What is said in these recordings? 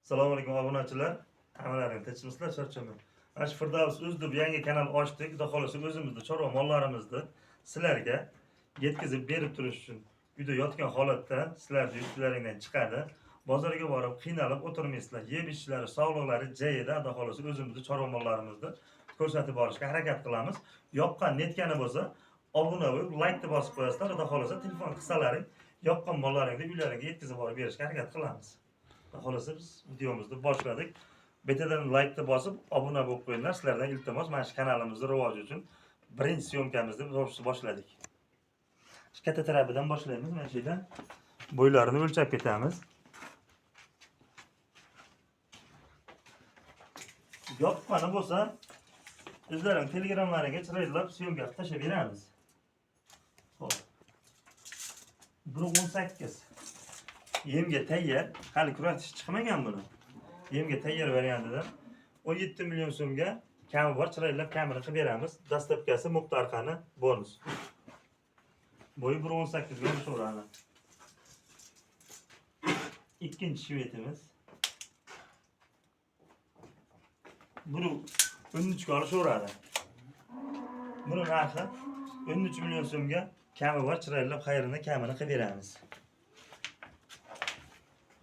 Assalomu alaykum obunachilar. Hammalaring tinchmisizlar, charchamang. Mana shu Firdavs o'z deb yangi kanal ochdik. Xudo xolasa o'zimizni chorva mollarimizni sizlarga yetkazib berib turish uchun uyda yotgan holatda sizlarni yurtlaringdan chiqadi. Bozorga borib qiynalib o'tirmaysizlar. Yeb ichishlari, sog'liqlari joyida, Xudo xolasa o'zimizni chorva mollarimizni ko'rsatib borishga harakat qilamiz. Yoqqan netgani bo'lsa, obuna bo'lib, laykni bosib qo'yasizlar. Xudo xolasa telefon qilsalaring, yoqqan mollaringni uylaringga yetkazib borib berishga harakat qilamiz. Xudo xolasa biz videomizni boshladik. Betadan laykni bosib, obuna bo'lib qo'yinglar. Sizlardan iltimos, mana shu kanalimizni rivoji uchun birinchi syomkamizni boshladik. Shu katta tarafidan boshlaymiz, mana shu yerdan bo'ylarini o'lchab ketamiz. Yoqqani bo'lsa, o'zlaring telegramlaringga chiroylab syomka qilib tashlab beramiz. Xo'p. 1.18. Yemga tayyor, hali kurak tishi chiqmagan buni. Yemga tayyor variantida 17 million so'mga kami bor, chiroylab kamini qilib beramiz. Dastlabkasi muqtarqani bonus. Bo'yi 1.18 ga olishaveradi. Ikkinchi shvetimiz. Buni 13 ga olishaveradi. Buni narxi 13 million so'mga kami bor, chiroylab xayrini kamini qilib beramiz.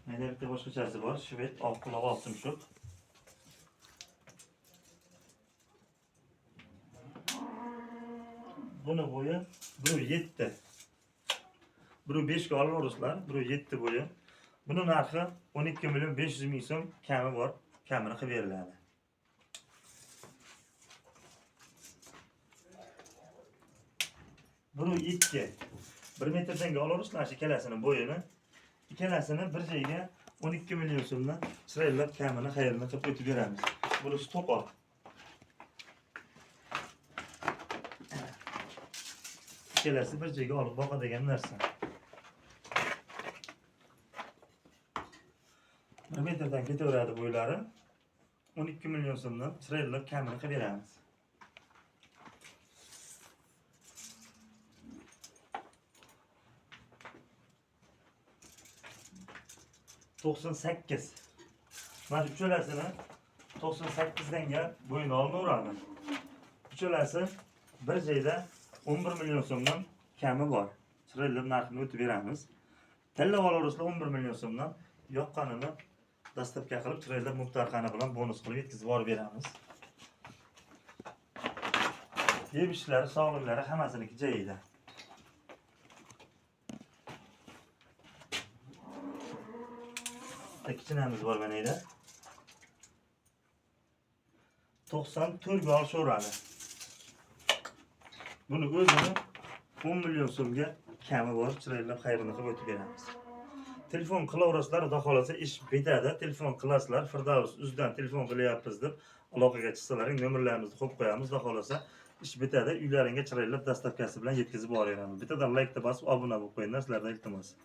Mana bitta boshqachasi bor, shved oq quloq oq tumshuq. Buni bo'yi 1.7. 1.5 ga olaverasizlar, 1.7 bo'yi. Buni narxi 12 million 500 ming so'm kami bor, kamini qilib beriladi. Buni 2. 1 metrdan olaverasizlar shu ikkalasini bo'yini. Ikkalasini bir joyga 12 million so'mdan chiroylab kamini xayrini qilib o'tib beramiz. Bunisi to'qol. Ikkalasi bir joyga olib boqadigan narsa. 1 metrdan ketaveradi bo'ylari. 12 million so'mdan chiroylab kamini qilib beramiz. 98. Mana shu uchalasini 98danga bo'yni olmaveradi. Uchalasi bir joyda 11 million so'mdan kami bor. Chiroylab narxini o'tib beramiz. Tanlab olaverasizlar 11 million so'mdan yoqqanini dastlabki qilib chiroylab muqtarxona bilan bonus qilib yetkazib borib beramiz. Yeb ichishlari, sog'liqlari hammasiniki joyida. Bitta kichinamiz bor mana yerda. 94 ga olishaveradi. Buni o'zini 10 million so'mga kami bor, chiroylab xayrini qilib o'tib beramiz. Telefon qilaverasizlar, xudo xolasa ish bitadi. Telefon qilasizlar, Firdavs uzdan telefon qilyapmiz deb aloqaga chiqsalaring nomerlarimizni qo'yib qo'yamiz, xudo xolasa ish bitadi. Uylaringga chiroylab dastlabkasi bilan yetkazib boraveramiz. Bittadan laykni bosib obuna bo'lib qo'yinglar, sizlardan iltimos.